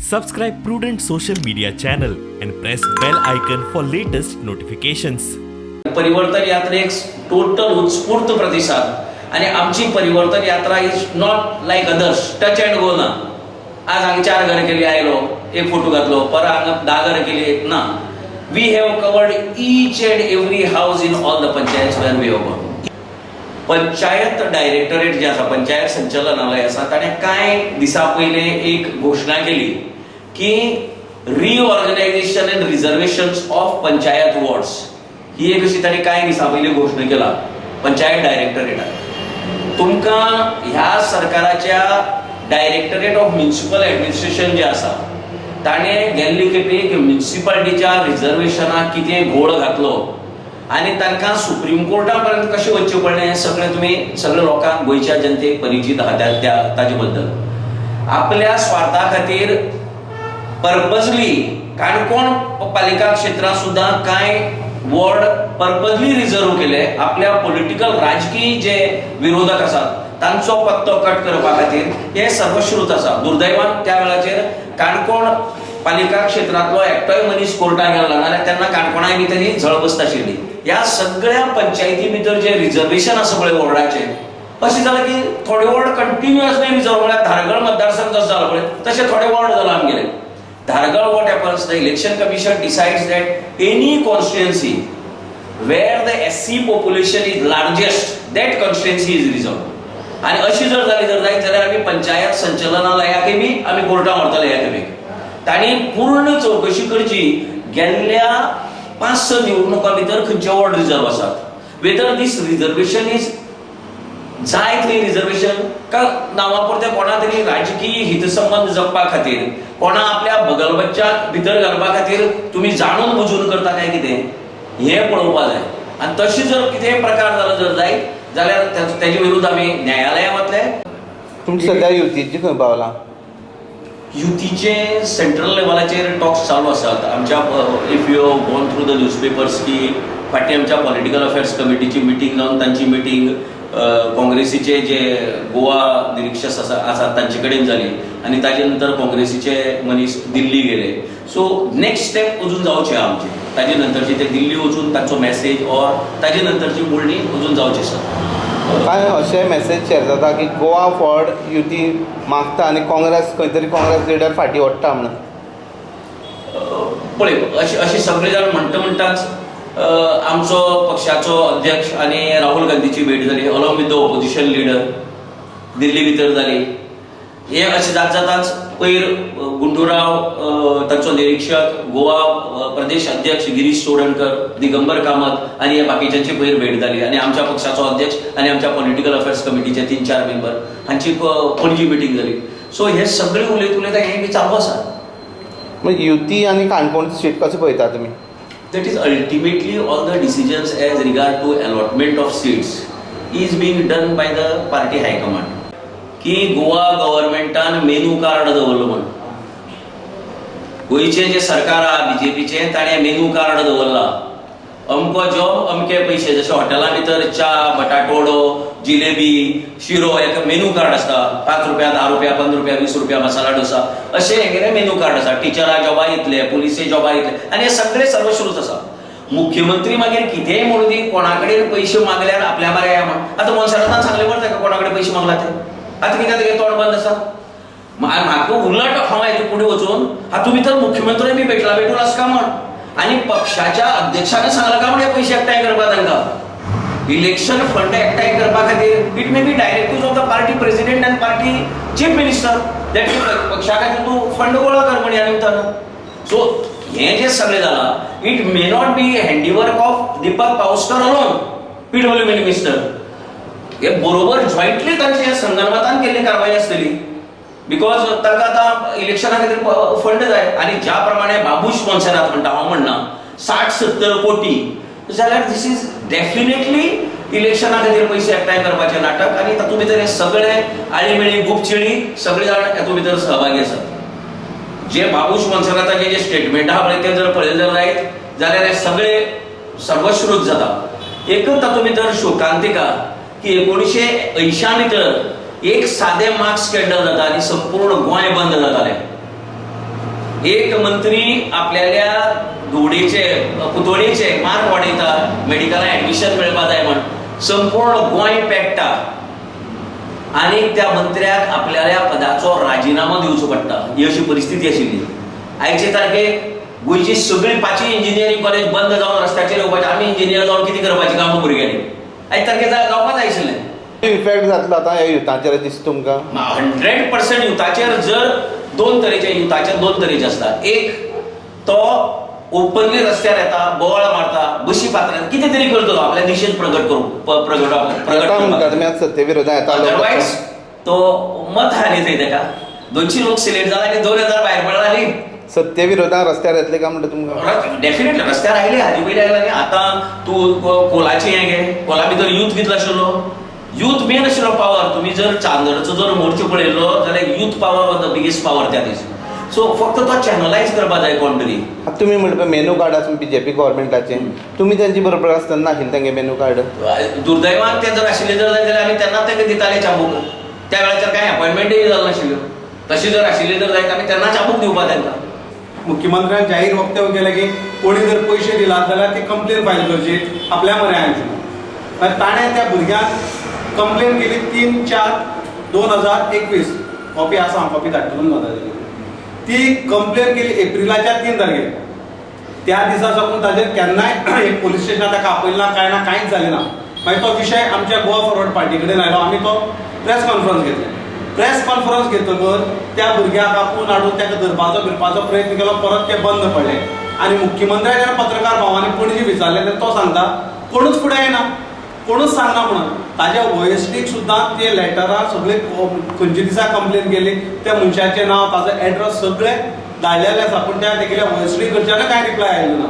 Subscribe Prudent social media channel and press bell icon for latest notifications. परिवर्तन यात्रेक total उत्स्फूर्त प्रतिसाद आणि आमची परिवर्तन यात्रा is not like others, touch and go ना. आज हांगा चार घरां केली, आयलो, एक फोटो घातलो, परत हांगा 10 घरां केली ना. We have covered each and every house in all the panchayat where we have gone. Panchayat directorate जे आसा, पंचायत संचालनालय आसा, ताणें कांय दिसां पयलीं एक घोशणा केली की reorganisation and reservation of panchayat wards ही एक अशी ताणें कांय दिसां पयलीं घोशणा केला पंचायत डायरेक्टरेटान. तुमकां ह्या सरकाराच्या डायरेक्टरेट ऑफ म्युनिसिपल एडमिनिस्ट्रेशन जे आसा, ताणें गेल्ले खेपे म्युनिसिपालिटीच्या रिजर्वेशनाक कितें घोळ घातलो आनी तांकां सुप्रीम कोर्टा पर्यंत कशें वचचें पडलें, हें सगळें तुमी सगळे लोकांक, गोंयच्या जनतेक परिचीत आहा. त्या त्या ताजे बद्दल आपल्या स्वार्था खातीर पर्पजली काणकोण पालिका क्षेत्रांत सुद्दां कांय वॉर्ड पर्पजली रिजर्व केले, आपल्या पॉलिटिकल राजकीय जे विरोधक आसात तांचो पत्तो कट करपा खातीर, हे सर्वश्रुत आसा. दुर्दैवान त्या वेळाचेर काणकोण पालिका क्षेत्रांतलो एकटोय मनीस कोर्टात गेलो ना, जाल्यार तेन्ना काणकोणाय बी तेजी झळ बसता आशिल्ली. ह्या सगळ्या पंचायती भितर जे रिजर्वेशन आसा पळय वॉर्डाचें, अशें जालें की थोडे वॉर्ड कंटिन्युअसली रिजर्व, म्हळ्यार धारगळ मतदारसंघ जसो जालो पळय, तशे थोडे वॉर्ड जाला आमगेले Dhargal. What happens, the Election Commission decides that any constituency where the SC population is largest, that constituency is reserved. आणि अशी जर जाली जर जायत जाल्यार आमी पंचायत संचलनालयाकय बी आमी कोर्टात व्हरतले. ह्या खेपेक तांणी पूर्ण चवकशी करची, गेल्ल्या पांच स निवडणुकां भितर खंयचे वॉर्ड रिजर्व आसात, वेदर दीस रिजर्वेशन is जाय थंय रिजर्वेशन का नांवा पुरतें कोणा तरी राजकीय हितसंबंध जपपा खातीर, कोणा आपल्या बगलबच्च्याक भितर घालपा खातीर तुमी जाणून बुजून करता काय कितें, हें पळोवपा जाय. आनी तशें जर कितेंय प्रकार जालो जर जायत जाल्यार तेजे विरुद्ध आमी न्यायालयात वतले. तुमची सध्या युतीची खंय पावला? युतीचे सेंट्रल लेवलाचेर टॉक्स चालू आसात आमच्या. If you gone through the newspapers की फाटीं आमच्या पॉलिटिकल अफेर्स कमिटीची मिटींग जावन तांची मिटींग काँग्रेसीचे जे गोवा निरीक्षक आसा आसात तांचे कडेन जाली आनी ताजे नंतर काँग्रेसीचे मनीस दिल्ली गेले. सो नेक्स्ट स्टेप अजून जावचे आहा आमचे. ताजे नंतरची ते दिल्ली वचून तांचो मॅसेज ऑर ताजे नंतरची बोलणी अजून जावची आसा. कांय अशे मॅसेज शेअर जाता की गोवा फॉरवर्ड युती मागता आनी काँग्रेस खंय तरी काँग्रेस लिडर फाटीं ओडटा म्हणून. पळय, अशें अशें सगळे जाण म्हणटा म्हणटाच आमचो पक्षाचो अध्यक्ष आनी राहुल गांधीची भेट जाली along with the opposition leader, दिल्ली भितर जाली. हे अशें जात जाताच पयर गुंडूराव, तांचो निरीक्षक, गोवा प्रदेश अध्यक्ष गिरीश चोडणकर, दिगंबर कामत आनी हे बाकीच्यांची पयर भेट जाली आनी आमच्या पक्षाचो अध्यक्ष आनी आमच्या पॉलिटिकल अफेर्स कमिटीचे तीन चार मेंबर हांची पणजी मिटींग जाली. सो हे सगळे उलयत उलयता हें बी चालू आसा. म्हणजे युती आनी काणकोणची सीट कशें पळयता तुमी? That is, ultimately all the decisions as regard to allotment of seats is being done by the party high command. की गोवा गव्हर्मेंटान मेनू कार्ड दवरलो म्हण, गोंयचें जें सरकार आहा बीजेपीचें, ताणें मेनू कार्ड दवरला, अमको जॉब अमके पयशे. जशें हॉटेला भितर च्या, बटाटवडो, जिलेबी, शिरो एक मेनू कार्ड आसता, 5 रुपया, 10 रुपया, 15 रुपया, 20 रुपया मसाला डोसा, अशें हेगेलें मेनू कार्ड आसा. टिचरा जॉबा इतले, पुलिसे जॉबा इतले आनी हे सगळे सर्वश्रुत आसा. मुख्यमंत्री मागीर कितेंय म्हणूं दी, कोणा कडेन पयशे मागल्यार आपल्या बऱ्या या म्हण. आतां मोन्सेरातान सांगलें मरे ताका कोणा कडेन पयशे मागला ते. आतां कितें, तेगेलें तोंड बंद आसा. म्हाका उलट हांव हेजे फुडें वचून हातूंत भितर मुख्यमंत्री बी भेटला भेटून आसा म्हण आनी पक्षाच्या अध्यक्षाने सांगला का म्हण हे पयशे एकठांय करपा तांकां, इलेक्शन फंड एकठांय करपा खातीर. It may be directive of the party president and party chief minister that पक्षा खातीर तूं फंड गोळा कर म्हण ह्या निमतान. सो हें जें सगळें जालां, it may not be handiwork of Deepak Pawaskar alone, PW minister. हे बरोबर जॉयंटली तांचे संगनमतान केल्ली कारवाई आसतली, because तांकां आतां इलेक्शना खातीर फंड जाय. आनी ज्या प्रमाणे बाबूश मोन्सेरात म्हणटा, हांव म्हणना, 60-70 कोटी जाल्यार this is definitely इलेक्शना खातीर पयशे एकठांय करपाचें नाटक. आनी तातूंत भितर हे सगळे आळीमेळी गुपचिळी सगळे जाण हातूंत भितर सहभागी आसात. जे बाबूश मोन्सेराताचे जे स्टेटमेंट आहा पळय, ते जर पळयले जर जायत जाल्यार हे सगळे सर्वश्रुत जाता. एकच तातूंत भितर शोकांतिका की 1980 भितर एक सादें मार्क्स स्कॅन्डल जाता आनी संपूर्ण गोंय बंद जातालें. एक मंत्री आपल्याल्या धुवडेचे पुतोडेचे मार्क वाडयता, मेडिकलान एडमिशन मेळपा जाय म्हण संपूर्ण गोंय पेट्टा आनी त्या मंत्र्याक आपल्याल्या पदाचो राजिनामो दिवचो पडटा. ही अशी परिस्थिती आशिल्ली. आयचे तारखेक गोंयची सगळी पांचूय इंजिनियरींग कॉलेज बंद जावन रस्त्याचेर येवपाचे. आमी इंजिनियर जावन कितें करपाचें काम भुरग्यांनी? आयज तारखेक जावपाक जाय आशिल्लें. इफेक्ट जातलो आतां ह्या युथाचेर दिसता तुमकां? 100% युथाचेर. जर दोन तरेचे युथाचेर, दोन तरेचे आसता. एक तो ओपनली रस्त्यार येता, बोवाळ मारता, बशी फातरान कितें तरी करतलो आपल्या निशेध प्रगट करूंक, प्रगट प्रगट येता म्हणटा करपाक. तुमी आतां सत्ते विरोधात येता लोक. अदरवायज तो मत हाली थंय तेका 200 लोक सिलेक्ट जाला आनी 2000 भायर पडला न्ही. सत्ते विरोधात रस्त्यार येतले काय म्हणटा तुमकां? डेफिनेटली रस्त्यार आयले, हाजे पयलीं आयले न्ही. आतां तूं कोलाचें हें घे, कोला भितर यूथ कितलो आशिल्लो, यूथ मेन आशिल्लो पावर. तुमी जर चांदरचो जर मोर्चो पळयल्लो जाल्यार youth power was the biggest power त्या दीस. सो फक्त तो चॅनलायज करपा जाय कोण तरी. आतां तुमी म्हणटा मेनू कार्ड आसा बीजेपी गव्हर्मेंटाचें, तुमी तेंचे बरोबर आसतना नाशिल्लें तेंगे मेनू कार्ड? दुर्दैवान ते जर आशिल्ले जर जायत जाल्यार आमी तेन्नाच तांकां दिताले चाबूक. त्या वेळाचेर कांय अपॉयंटमेंटय जाल नाशिल्ल्यो. तशी जर आशिल्ली जर जायत आमी तेन्ना चाबूक दिवपा तांकां. मुख्यमंत्र्यान जाहीर वक्तव्य केलें की कोणी जर पयशे दिलात जाल्यार ती कंप्लेन फायल करची आपल्या म्हऱ्यान येवची. मागीर ताणें त्या भुरग्यान कंप्लेन केली 3/4/2021, कॉपी आसा, हांव कॉपी धाडटलो तुमकां ताजी. ती कंप्लेन केली एप्रिलाच्या 3 तारखेर. त्या दिसा साकून ताजेर केन्नाय एक पोलीस स्टेशनार ताका आपयलें ना, कांय ना, कांयच जालें ना. मागीर तो विशय आमच्या गोवा फॉरवर्ड पार्टी कडेन आयलो. आमी तो प्रेस कॉन्फरन्स घेतलें. प्रेस कॉन्फरन्स घेतकच त्या भुरग्याक आपोवन हाडून ताका धरपाचो बिरपाचो प्रयत्न केलो, परत ते बंद पडले. आनी मुख्यमंत्र्याक जेन्ना पत्रकार भावांनी पणजी विचारलें तेन्ना तो सांगता कोणूच फुडें येना, कोणूच सांगना म्हणून. ताज्या ओएसडीक सुद्दां ते लेटरां सगळे खंयच्या दिसा कंप्लेन केली, त्या मनशाचें नांव, ताजो एड्रेस सगळें धाडलेलें आसा, पूण त्या तेगेल्या ओएसडी कडच्यान कांय रिप्लाय आयलो ना.